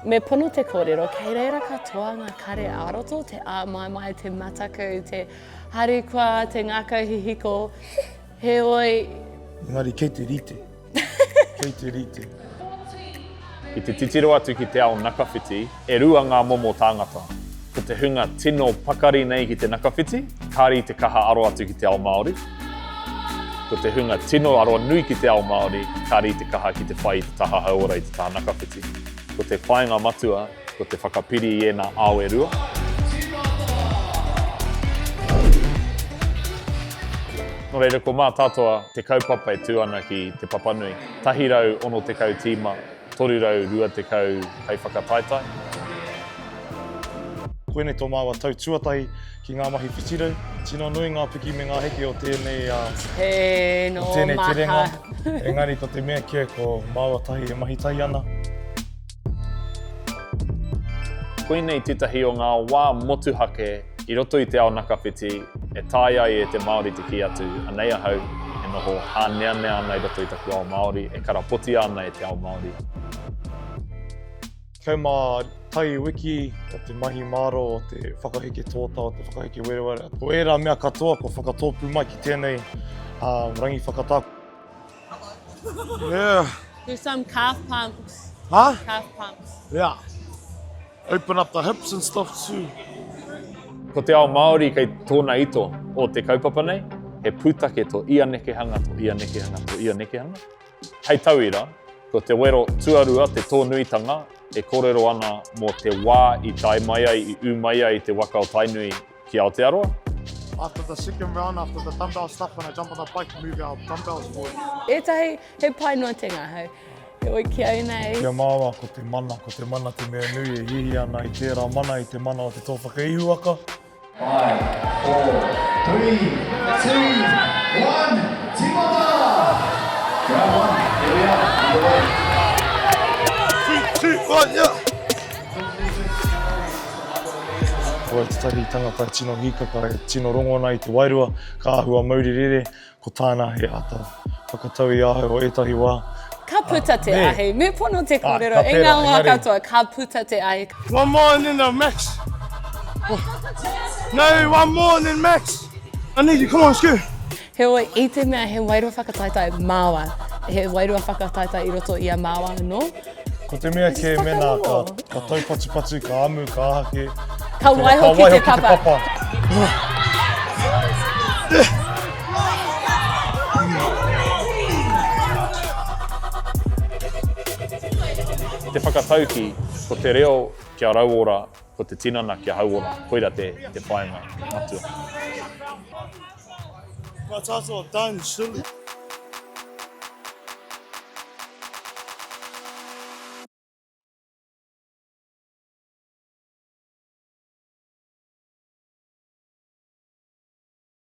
Me pono te kōrero, kei reira katoa ngā kare ā-roto, te āmaimai, te mataku, te harikoa, te ngākau hihiko, heoi... Engari kei te rite. Kei te rite. Ki te titiro atu ki te ao nakawhiti, e rua ngā momo tāngata. Ko te hunga tino pakari nei ki te nakawhiti, kāre i te kaha aro atu ki te ao Māori. Ko te hunga tino aro nui ki te ao Māori, kāre i te kaha ki te whai i te taha hauora i te taha nakawhiti. Ko te whāinga matua, ko te whakapiri i ēnā ao e rua. Nō reira, ko Mātātoa te kaupapa e tū ana ki Te Papanui. 160 tīma, 320 kaiwhakataetae. Koinei tō māua tau tuatahi ki ngā mahi whitirau. Tino nui ngā piki me ngā heke o tēnei, o tēnei terenga. Engari ko te mea kē ko māua tahi e mahi tahi ana. Koinei tētahi o ngā wā motuhake i roto i te ao nakawhiti e taea ai e te Māori te kī atu, anei ahau e noho hāneanea ana i roto i taku ao Māori, e karapotia ana e te ao Māori. 11 wiki o te mahi mārō, o te whakaheke tōtā, o te whakaheke werewere. Ko ērā mea katoa kua whakatōpū mai ki tēnei rangi whakatā. Yeah. Do some calf pumps. Huh? Calf pumps. Yeah. Open up the hips and stuff too. Ko te ao Māori kei tōna ito o te kaupapa nei, he pūtake tō ia nekehanga, tō ia nekehanga, tō ia nekehanga. Hei tauira, ko te wero tuarua, te tōnuitanga, e kōrero ana mō te wā i tae mai ai, i ū mai ai te waka o Tainui ki Aotearoa. After the second round, after the dumbbell stuff, when I jump on the bike, move our dumbbells forward. Ētahi, he pai noa te ngahau. Heoi, ki au nei. Ki a māua, ko te mana, ko te mana te mea nui e hiahia ana i tērā mana, i te mana o te toa whakaihuwaka. Five, four, three, two, one, tīmata! Round one, here we are, underway. Three, two, one, yeah! Ko au tētahi tangata tino hīkaka e tino rongo ana i te wairua, ka āhua mauri rere, ko tāna he āta whakatau i ahau o ētahi wā. Ka puta te ahi, me pono te kōrero, i ngā wā katoa, ka puta te ahi. One more and then the max. No, one more and then max. I need you, come on, let's go. Heoi, i te mea he wairua whakataetae māua, he wairua whakataetae i roto i a māua anō. Ko te mea kē mēnā ka, ka taupatupatu, ka amu, ka aha kē. Ka waiho ki te papa. Te whakataukī, ko te reo kia rauora, ko te tinana kia hauora. Koira te, te whāinga matua. Mātātoa done, silly.